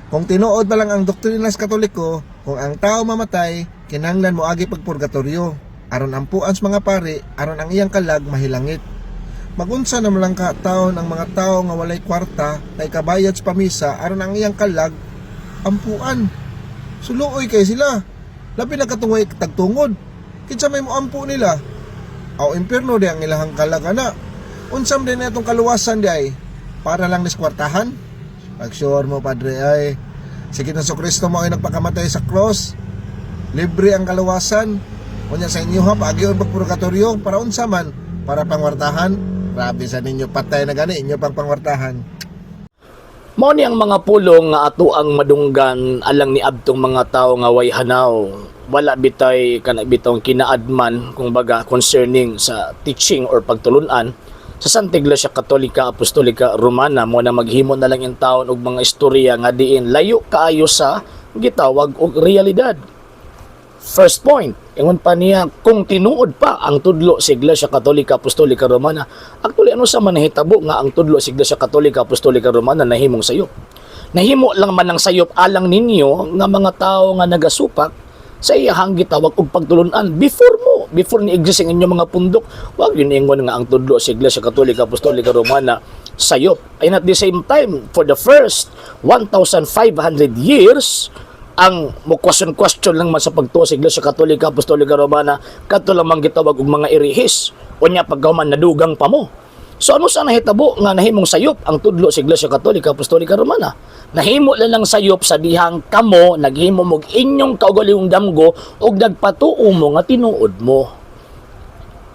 Kung tinuod pa lang ang doktrina sa Katoliko, kung ang tao mamatay, kinahanglan moagi pag purgatorio aron ampuan sa mga pari, aron ang iyang kalag mahilangit. Magunsa naman lang ka taon ang mga tao nga walay kwarta na ikabayad sa pamisa aron ang iyang kalag ampuan. Suluoy kay sila. Labi na katong way tagtungod. Kinsa may moampo nila? Aw, impierno di ang ilahang kalag ana. Unsam din na itong kaluwasan di ay para lang niskwartahan? Pag sure mo, Padre, ay sige na, so Kristo mo ay nagpakamatay sa cross. Libre ang kaluwasan. Unya sa inyo ha, paagyon pag purgatorio para unsa man? Para pangwartahan? Grabe sa ninyo, patay na gani inyo pang pangwartahan. Mao ni ang mga pulong nga ato ang madunggan alang ni adtong mga tawo nga way hanaw. Wala bitay kana bitong kinaadman kung baga concerning sa teaching or pagtulunan sa Santa Iglesia Katolika Apostolika Romana. Mo na maghimo na lang in taon og mga istorya nga diin layo kaayo sa gitawag og realidad. First point, ingon pa niya, kung tinuod pa ang tudlo sa Iglesia Katolika Apostolika Romana, actually ano sa man nahitabo nga ang tudlo sa Iglesia Katolika Apostolika Romana nahimong sayop? Nahimo lang man ang sayop alang ninyo nga mga tao nga nagasupak sa iyahang gitawag og pagtulunan before mo, before ni exist ang inyong mga pundok. Wag yun ingon nga ang tudlo sa Iglesia Katolika Apostolika Romana sayop. And at the same time, for the first 1,500 years, ang mo question question lang man sa pagtuo sa Iglesia Katolika Apostolika Romana kadto lamang gitawag og mga erehis. Unya pagkahuman, nadugang pa mo. So ano sa nahitabo nga nahimong sayop ang tudlo sa Iglesia Katolika Apostolika Romana? Nahimo lang lang sayop sa dihang kamo naghimo mog inyong kaugalingong damgo ug nagpatuo mo nga tinuod mo.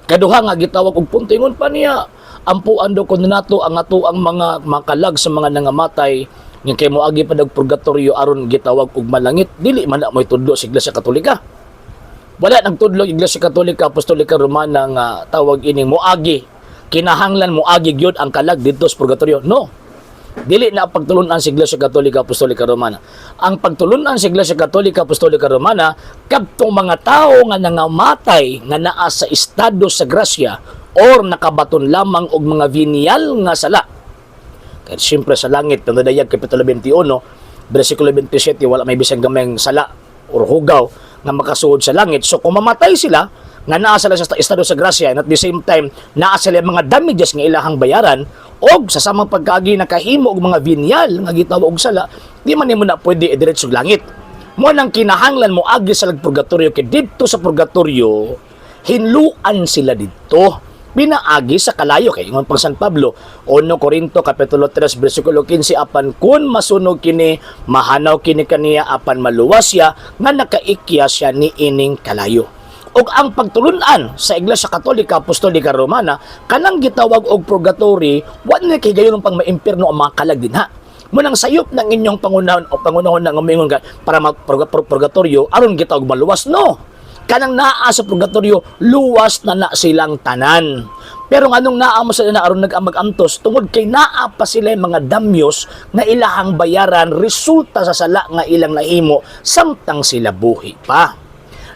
Kaduha nga gitawag og punto, ingon pa niya, ampuan daw kuno nato ang ato ang mga makalag sa mga nangamatay nga kay moagi pa og purgatorio aron gitawag og malangit. Dili man na mo'y tudlo sa Iglesia Katolika. Wala nagtudlo ang Iglesia Katolika Apostolika Romana nga tawag ining moagi, kinahanglan moagi gyud ang kalag didto sa purgatorio. No, dili na ang pagtulunan sa Iglesia Katolika Apostolika Romana. Ang pagtulunan sa Iglesia Katolika Apostolika Romana, kadtong mga tao nga nangamatay nga naa sa estado sa grasya or nakabaton lamang og mga venial nga sala. Kaya siyempre sa langit, nadayag Kapitulo 21, versikulo 27, wala may bisan gamayng sala or hugaw nga makasuod sa langit. So kung mamatay sila, nga naa sila sa estado sa grasya and at the same time, naa sila mga damages nga ilahang bayaran og sa samang pagkaagi nakahimo og mga venial nga gitawag og sala, di man nimo na pwede idiretso sa langit. Mo nang kinahanglan mo agi sa purgatorio kay didto sa purgatorio hinluan sila didto pinaagi sa kalayo. Kay ingon pang San Pablo, 1 Corinto kapitulo 3 bersikulo 15, apan kun masunog kini, mahanaw kini kaniya, apan maluwas siya nga nakaikya siya ni ining kalayo. Ug ang pagtulunan sa Iglesia Katolika Apostolika Romana, kanang gitawag og purgatory, wa na kay gayon pang maimpierno ang mga kalag dinha. Munang sayop ng inyong pangunahon o pangunahon ng umingon ka para mag purgatorio aron gitawag maluwas. No, kanang naa sa purgatorio, luwas na na silang tanan. Pero nganong naa mo sila na aron nag-magantos? Tungod kay naa pa sila yung mga damyos nga ilahang bayaran resulta sa sala nga ilang nahimo samtang sila buhi pa.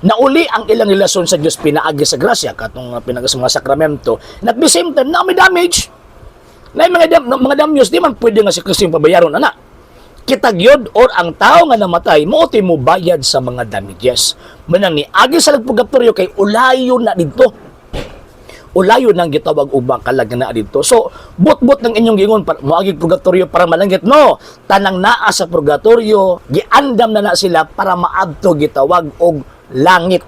Nauli ang ilang relasyon sa Diyos pinaagi sa grasya, katong pinag sa mga sakramento, and at the same time na may damage na mga damyos, di man pwede nga si Kristo yung pabayaron ana. Kita gyud or ang tao nga namatay mo mo bayad sa mga damages. Manang ni agi sa purgatorio kay ulayo na didto, ulayo nang gitawag ubang kalag nga naa didto. So but-but ng inyong gingon para moagi purgatorio para malangit. No, tanang naa sa purgatorio, giandam na na sila para maadto gitawag og langit.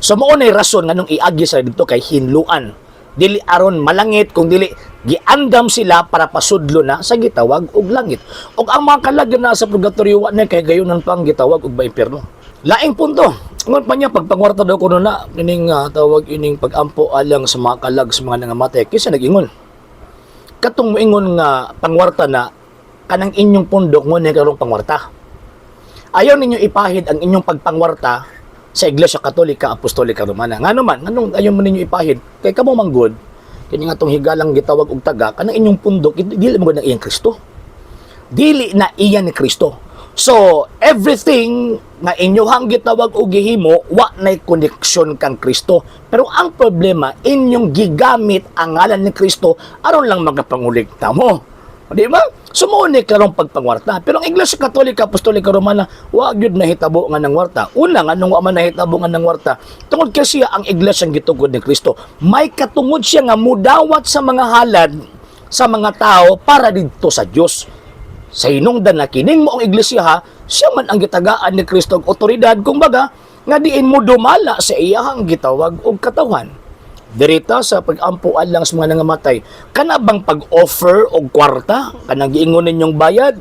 So mao nay rason nganong iagi sila didto, kay hinluan. Dili aron malangit, kung dili giandam sila para pasudlo na sa gitawag og langit. Ug ang mga kalag na sa purgatorio, wa na kay gayunan pang gitawag og impyerno. Laing punto. Ngon pa niya, pagpangwarta daw kuno na ining tawag ining pagampo alang sa mga kalag sa mga nangamatay. Kinsa nag-ingon? Katong moingon nga pangwarta na, kanang inyong pundok mo ni karong pangwarta. Ayaw ninyo ipahid ang inyong pagpangwarta sa Iglesia Katolika Apostolika Romana. Ngano man, nganong ayaw mo ninyo ipahid? Kay kamo manggod, kini nga tong higalang gitawag og taga, kanang inyong pundok, dili mo gud ang iyang Kristo. Dili na iya ni Kristo. So, everything nga inyohang gitawag og gihimo, wa nay koneksyon kang Kristo. Pero ang problema, inyong gigamit ang ngalan ni Kristo aron lang makapangulikta mo. Di ba? So mao ni klarong pagpangwarta. Pero ang Iglesia Katolika Apostolika Romana, wa gyud nahitabo nga nangwarta. Una, nganong wa man nahitabo nga nangwarta? Tungod kay siya ang iglesia ang gitugod ni Kristo. May katungod siya nga mudawat sa mga halad sa mga tao para didto sa Dios. Sa hinungdan na kining maong iglesia ha, siya man ang gitagaan ni Kristo og otoridad, kumbaga, nga diin mo dumala sa iyahang gitawag og katawhan. Dirita sa pag-ampo alang sa mga nangamatay, kana bang pag-offer og kwarta, kanang giingon ninyong bayad,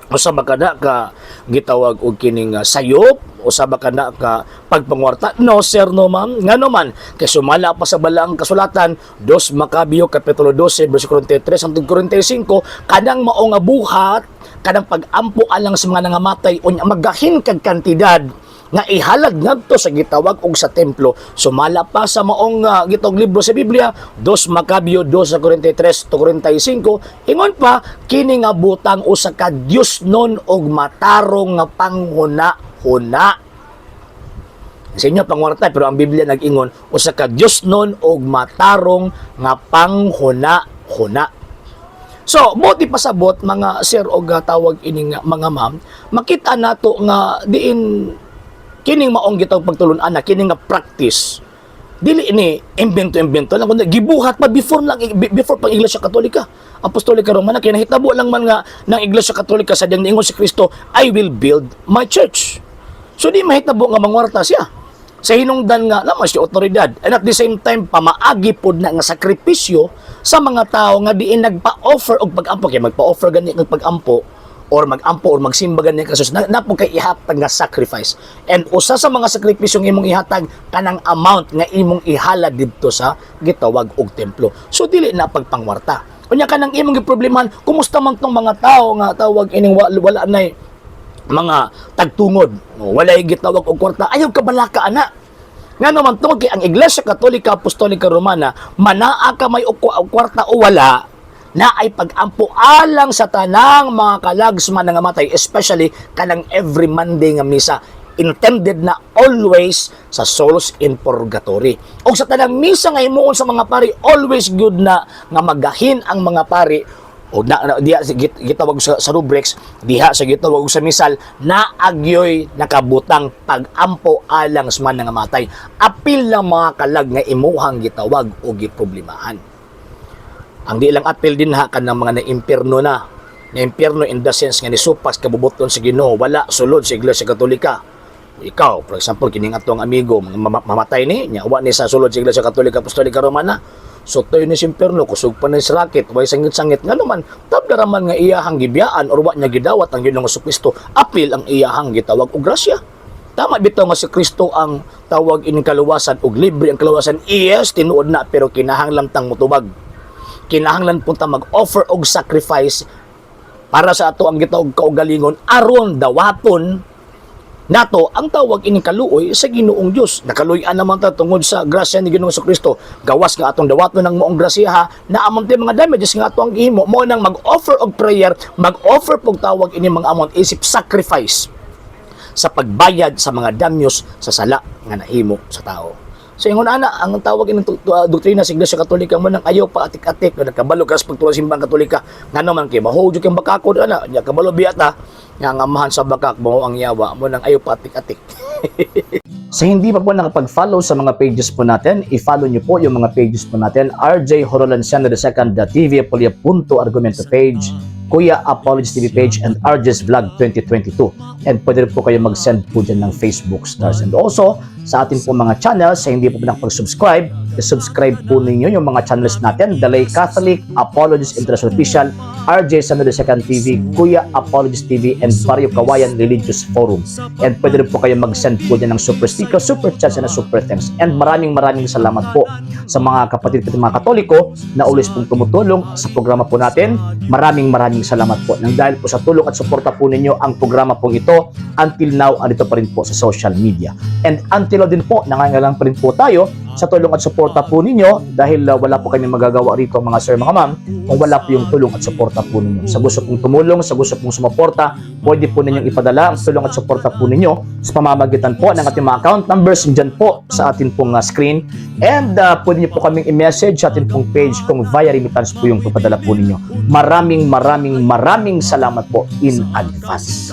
usa ba kana ka gitawag og kining sayop? Usa ba kana ka pagpangwarta? No sir, no ma'am. Ngano man kay sumala pa sa Balaang Kasulatan, 2 Makabeo kapitulo 12 bersikulo 43 hangtod 45, kanang mao nga buhat, kanang pag-ampo alang sa mga nangamatay, unya magahin kag kantidad nga ihalad ngadto sa gitawag og sa templo, sumala pa sa maong gitawag libro sa Biblia, 2 Makabeo 2:43 to 45, ingon pa kini nga butang usa ka Diosnon og matarong nga panghuna-huna. Sa inyo pangwarta, pero ang Biblia nag-ingon usa ka Diosnon og matarong nga panghuna-huna. So, buot ipasabot, mga sir og tawag ining mga ma'am, makita nato nga diin kining maong gitawag pagtulun-an na kining nga practice, dili ini imbento-imbento lang kundi gibuhat pa before pang Iglesia Katolika Apostolika Romana. Kay nahitabo lang man nga ng Iglesia Katolika sa diyang niingon si Kristo, "I will build my church." So di mahitabo nga mangwarta siya sa hinungdan nga naman siya otoridad, and at the same time pamaagi pod na nga sakripisyo sa mga tao nga diin nagpa-offer og pag-ampo. Kay magpa-offer gani ng pag-ampo or mag-ampo or magsimba gani ka na napo kay ihatag nga sacrifice, and usa sa mga sakripisyo nga imong ihatag, kanang amount nga imong ihalad didto sa gitawag og templo. So dili na pagpangwarta. Unya kanang imong giproblemahan, kumusta man tong mga tao nga tawag ining wala nay mga tagtungod, walay gitawag og kwarta, ayaw kabalaka ana. Nga naman, tungod kay ang Iglesia Katolika Apostolika Romana, manaa ka may og kwarta o wala, na ay pag-ampo alang sa tanang mga kalag sa mga nangamatay, especially kanang every Monday nga misa intended na always sa souls in purgatory. O sa tanang misa nga himuon sa mga pari, always good na nga magahin ang mga pari o na diha sa gitawag sa rubrics diha sa gitawag sa misal na agyoy nakabutang pag-ampo alang sa mga nangamatay, apil lang mga kalag nga imuhang gitawag o giproblemahan. Ang di lang apil din ha, kanang mga na-impierno na, na-impierno in the sense nga nisupas kabubuton sa Ginoo, wala sulod sa Iglesia Katolika. Ikaw, for example, kining atong amigo, mga mamatay ni nya, wa ni sa sulod sa Iglesia Katolika Apostolika Romana. So toy ni sa impierno, kusog pa ni sa raket, way sangit-sangit. Nga naman, tabla raman nga iyahang gibiyaan or wa niya gidawat ang Ginoong Kristo, apil ang iyahang gitawag og grasya. Tama bitaw nga si Kristo ang tawag ining kaluwasan og libre ang kaluwasan. Yes, tinuod na, pero kinahanglan tang mutubag. Kinahanglan punta mag-offer og sacrifice para sa ato ang gitawag kaugalingon aron dawaton nato ang tawag ining kaluoy sa Ginoong Dios. Nakaluy-an naman ta tungod sa grasya ni Ginoong Kristo. Gawas nga atong dawaton ng maong grasya ha, na among mga damages nga ato ang gihimo, mo nang mag-offer og prayer, mag-offer og tawag ini mga amount isip sacrifice sa pagbayad sa mga damyos sa sala nga nahimo sa tao. So ingon ana ang tawag ining doktrina sa Iglesia Katolika. Mo nang ayaw pa atik-atik nga nakabalo ka sa pagtuo sa simbang Katolika. Ngano man kay maho jud kang bakakon ana nya, kabalo biya ta nga ang amahan sa bakak mao ang yawa. Mo nang ayaw pa atik-atik. Sa hindi pa po nakapag-follow sa mga pages po natin, i-follow niyo po yung mga pages po natin. RJ Horolansiano II, TV Apolia Punto Argumento page, Kuya Apologies TV page, and RJ's Vlog 2022. And pwede rin po kayo mag-send po dyan ng Facebook stars. And also, sa atin po mga channels, sa hindi po nakapag-subscribe, i-subscribe po ninyo yung mga channels natin: The Lay Catholic, Apologies International Official, RJ Sano II TV, Kuya Apologies TV, and Barrio Kawayan Religious Forum. And pwede rin po kayo mag-send po dyan ng super sticker, super chats, and super thanks. And maraming maraming salamat po sa mga kapatid ko, mga Katoliko na always pong tumutulong sa programa po natin. Maraming maraming salamat po. Nang dahil po sa tulong at suporta po ninyo, ang programa pong ito until now andito pa rin po sa social media. And until now din po, nangangailangan pa rin po tayo sa tulong at suporta po ninyo dahil wala po kami magagawa rito, mga sir, mga ma'am, kung wala po yung tulong at suporta. suporta po ninyo. Sa gusto pong tumulong, sa gusto pong sumuporta, pwede po ninyong ipadala ang tulong at suporta po ninyo sa pamamagitan po ng ating mga account numbers dyan po sa atin pong screen. And pwede niyo po kaming i-message sa atin pong page kung via remittance po yung papadala po ninyo. Maraming maraming maraming salamat po in advance.